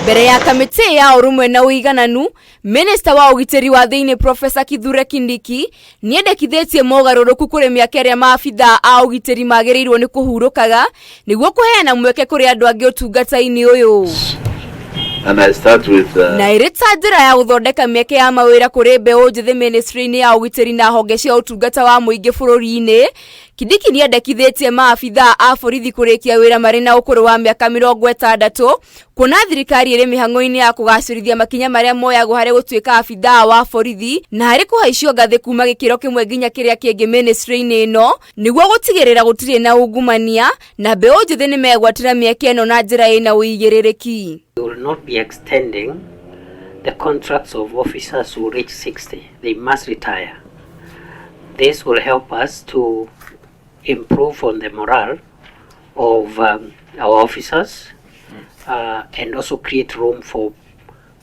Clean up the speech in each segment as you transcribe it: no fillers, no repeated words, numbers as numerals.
Mbere ya kamĩtĩ ya ũrũmwe na ũigananu, minista wa ũgitĩri wa thĩinĩ Profesa Kithure Kindiki nĩendekithĩtie mogarũrũku kũrĩ mĩaka ĩrĩa maabithaa a ũgitĩri magĩrĩirwo nĩ kũhurũkaga nĩguo kũheana mweke kũrĩ andũ angĩ ũtungata-inĩ ũyũ. And I start with Na ĩrĩ ta njĩra ya gũthondeka mĩeke ya mawĩra kũrĩ mbeũ njĩthĩ ministry-inĩ ya ũgitĩri na honge cia ũtungata wa mũingĩ bũrũri-inĩ, Kindiki nĩendekithĩtie maabithaa a borithi kũrĩkia wĩra marĩ na ũkũrũ wa mĩaka 60, kuona thirikari ĩrĩ mĩhang'o-inĩ ya kũgacĩrithia makinya marĩa moyagwo harĩ gũtuĩka abithaa wa borithi na harĩ kũhaicio ngathĩ kuma gĩkĩro kĩmwe nginya kĩrĩa kĩngĩ ministry-inĩ ĩno, nĩguo gũtigĩrĩra gũtirĩ na ungumania na mbeũ njĩthĩ nĩmegwatĩra mĩeke ĩno na njĩra ĩna ũigĩrĩrĩki. We will not be extending the contracts of officers who reach 60. They must retire. This will help us to improve on the morale of our officers and also create room for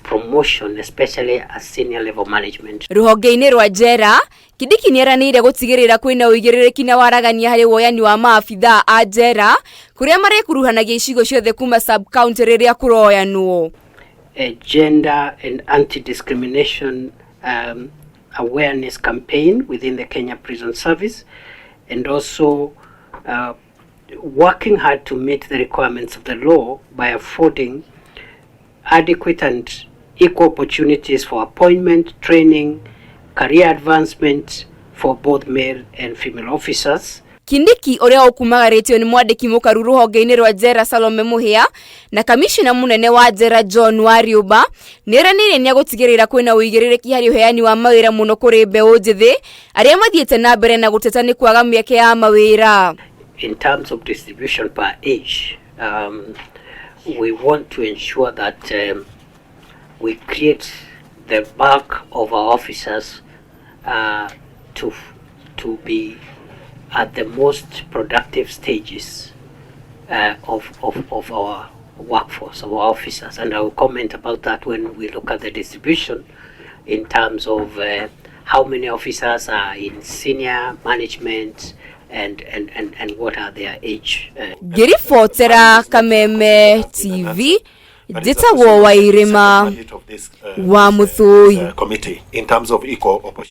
promotion, especially at senior level management. Rũhonge-inĩ rwa njera, Kindiki nĩeranĩire gũtigĩrĩra kwĩna ũigĩrĩrĩki na waragania harĩ woyani wa maabithaa a njera kũrĩa marĩkuruhanagia icigo ciothe kuma sub county rĩrĩa kũroyanwo. A gender and anti-discrimination awareness campaign within the Kenya Prison Service, and also working hard to meet the requirements of the law by affording adequate and equal opportunities for appointment, training, career advancement for both male and female officers. Kindiki ũrĩa ũkumagarĩtio nĩ mwandĩki mũkaru rũhonge-inĩ rwa njera Salome Mũhĩa na kamishina mũnene wa njera John Wariũmba nĩeranĩire nĩegũtigĩrĩra kwĩna ũigĩrĩrĩki harĩ ũheani wa mawĩra mũno kũrĩ mbeũ njĩthĩ arĩa mathiĩte na mbere na gũteta nĩ kwaga mĩeke ya mawĩra. In terms of distribution per age, we want to ensure that we create the bulk of our officers to be at the most productive stages of our workforce, of our officers. And I will comment about that when we look at the distribution in terms of how many officers are in senior management and what are their age. Ngĩribotera Kameme TV, njĩtagwo Wairĩma wa Mũthũi. Committee in terms of equal opportunity.